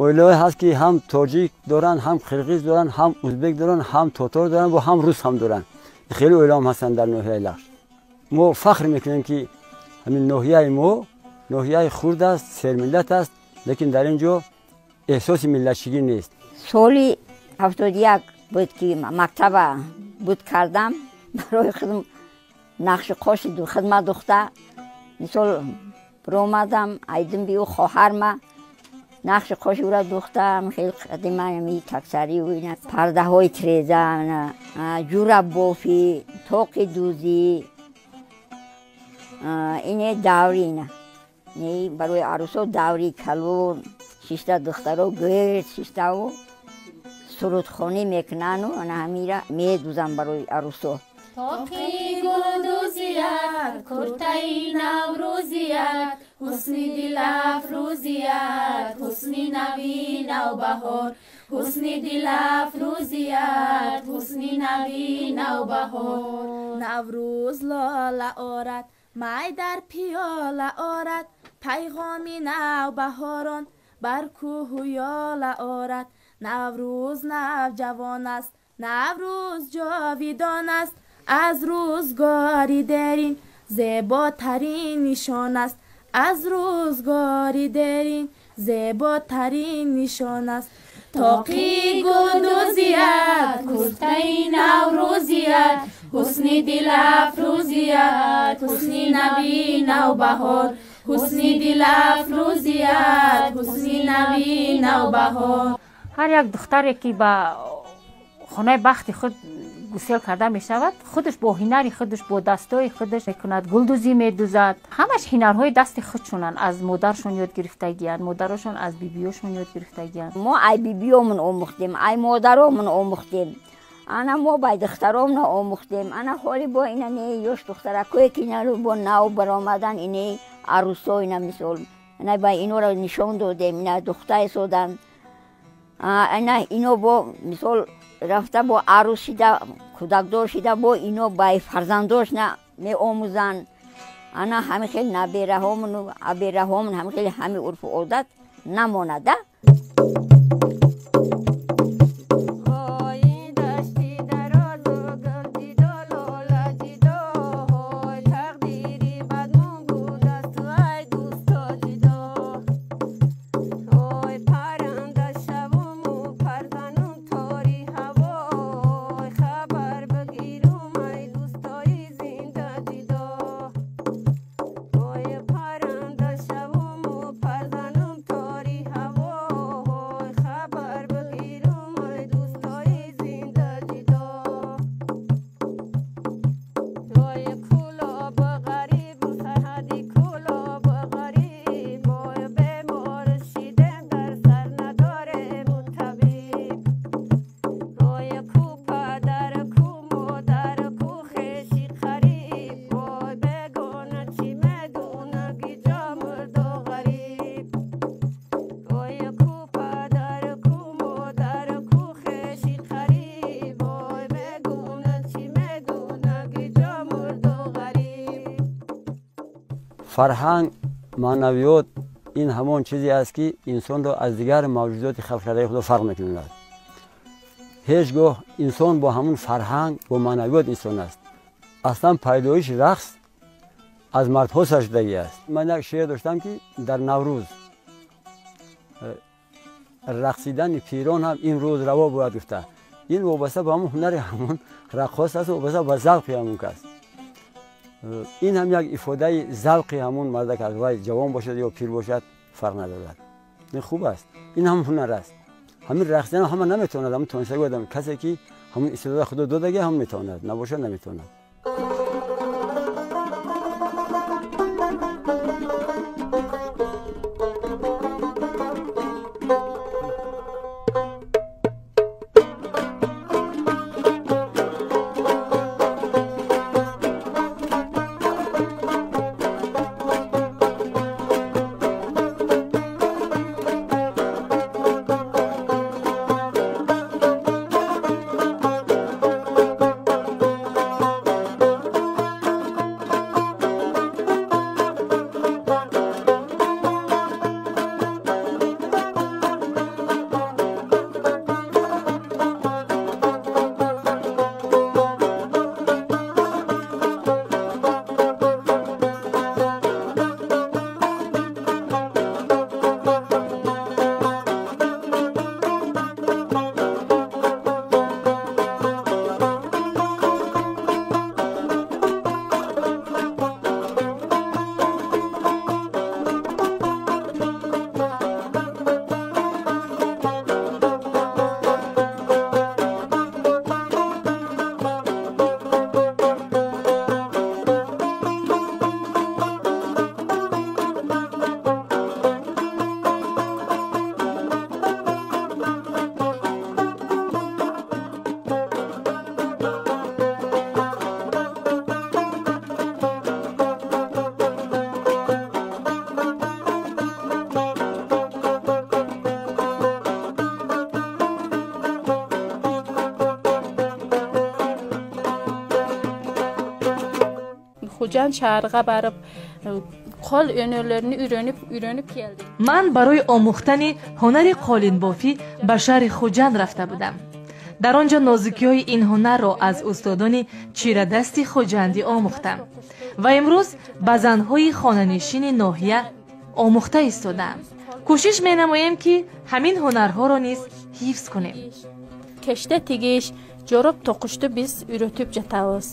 Оилаҳое ҳаст, ки ҳам тоҷик доранд, ҳам қирғиз доранд, ҳам узбек доранд, ҳам тотор доранд ва ҳам рус ҳам доранд. Хеле оила ҳам ҳастанд дар ноҳияи Лахш. Мо фахр мекунем, ки ҳамин ноҳияи мо ноҳияи хурд аст, сермиллат аст, лекин дар ин ҷо эҳсоси миллатчигӣ нест. Соли 71 буд, ки мактаба буд кардам, барои худам нақши қоши хидмат духта, мисол, биромадам айдим биу хоҳарма нақши қоши ӯра духтам. Хеле қадима таксари ина пардаҳои треза, ҷураббофӣ, тоқи дӯзӣ, ине даври, ина барои арӯсо даври калон шишта, духтаро гирд шиштаву сурудхонӣ мекунану ана ҳамира медузам барои арӯсо. Тоқи гулдӯзият, куртаи наврӯзият, ҳусни дилафрӯзият, ҳусни нави навбаҳор, ҳусни дилафрӯзият, ҳусни нави навбаҳор. Наврӯз лола орад, май дар пиёла орад, пайғоми навбаҳорон бар кӯҳу ёла орад. Наврӯз навҷавон аст, Наврӯз ҷовидон аст, аз рӯзгори дерин зеботарин нишон аст, аз рӯзгори дерин зеботарин нишон аст. Тоқи гулдӯзият, куртаи наврӯзият, ҳусни дилафрӯзият, ҳусни нави навбаҳор, ҳусни дилафрӯзият, ҳусни нави навбаҳор. Ҳар як духтаре, ки ба хонаи бахти худ гусел карда мешавад, худаш бо ҳунари худаш, бо дастои худаш мекунад, гулдӯзӣ медӯзад. Ҳамаш ҳунарҳои дасти худшонанд, аз модаршон ёд гирифтагиянд, модарошон аз бибиёшон ёд гирифтагиянд. Мо ай бибиёмон омӯхтем, ай модаромон омӯхтем, ана мо бай духтаромона омӯхтем, ана ҳоли бо ина не ёш духтаракое, ки инаро бо нав баромадан, ине арӯсо, ина мисол, ина ба инора нишон додем, ина духта исодан, ина ино бо мисол рафта бо арӯс шида, кӯдакдор шида, бо ино бай фарзандошна меомӯзанд. Ана ҳами хел набераҳомону абераҳомон, ҳами хел ҳами урфу одат намонада. Фарҳанг, маънавиёт ин ҳамон чизе аст, ки инсонро аз дигар мавҷудоти халқкардаи худо фарқ мекунад. Ҳеҷ гоҳ инсон бо ҳамон фарҳанг, бо маънавиёт инсон аст. Аслан пайдоиши рақс аз мардҳо сар шудагӣ аст. Ман як шеър доштам, ки дар Наврӯз рақсидани пирон ҳам имрӯз раво бояд гуфта. Ин вобаста ба ҳамон ҳунари ҳамон раққос аст, вобаста ба завқи ҳамон кас. Ин ҳам як ифодаи завқи ҳамон мардак аст, вай ҷавон бошад ё пир бошад, фарқ надорад. Ин хуб аст, ин ҳам ҳунар аст. Ҳамин рақсидан ҳама наметавонад, ҳамон тонистагӣ одам, касе ки ҳамон истеъдода худо додагӣ, ҳам метавонад, набошад, наметавонад. Хуҷанд шаҳрига бариб қол өнөрлөрүнү үйрөнүп үйрөнүп келдим. Ман барои омӯхтани ҳунари қолинбофӣ ба шаҳри Хуҷанд рафта будам. Дар он ҷо нозукиҳои ин ҳунарро аз устодони чирадасти Хуҷандӣ омӯхтам ва имрӯз ба занҳои хонанишини ноҳия омӯхта истодаам. Кӯшиш менамоем, ки ҳамин ҳунарҳоро низ ҳифз кунем. Кеште тигиш, жороп токушту биз үйрөтүп жатабыз.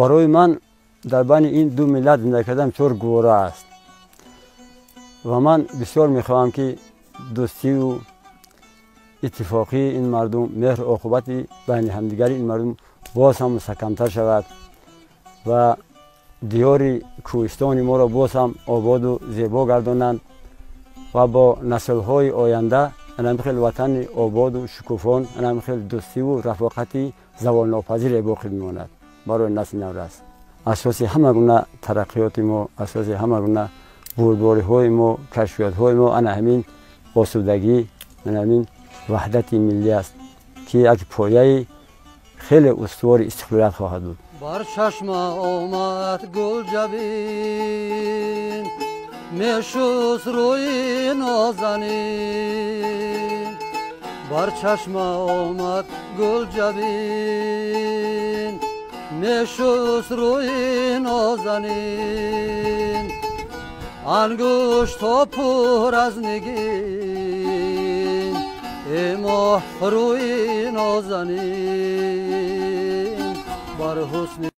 Барои ман дар байни ин ду миллат зинда кардан бисёр гувора аст ва ман бисёр мехоҳам, ки дӯстию иттифоқии ин мардум, меҳру оқубати байни ҳамдигари ин мардум боз ҳам мустаҳкамтар шавад ва диёри кӯҳистони моро боз ҳам ободу зебо гардонанд ва бо наслҳои оянда анами хел ватани ободу шукуфон, анами хел дӯстиву рафоқати заволнопазире боқӣ мемонад барои насли наврас. Асоси ҳама гуна тараққиёти мо, асоси ҳама гуна бурдбориҳои мо, кашфиётҳои мо ана ҳамин осудагӣ, ана ҳамин ваҳдати миллӣ аст, ки як пояи хеле устувори истиқлолият хоҳад буд. Бар чашма омад гулҷабин, мешуст рӯи нозанин. Бар чашма омад гулҷабин, мешуст рӯи нозанин. Ангушто пур аз нигин, э моҳ рӯи нозанин. Бар ҳусни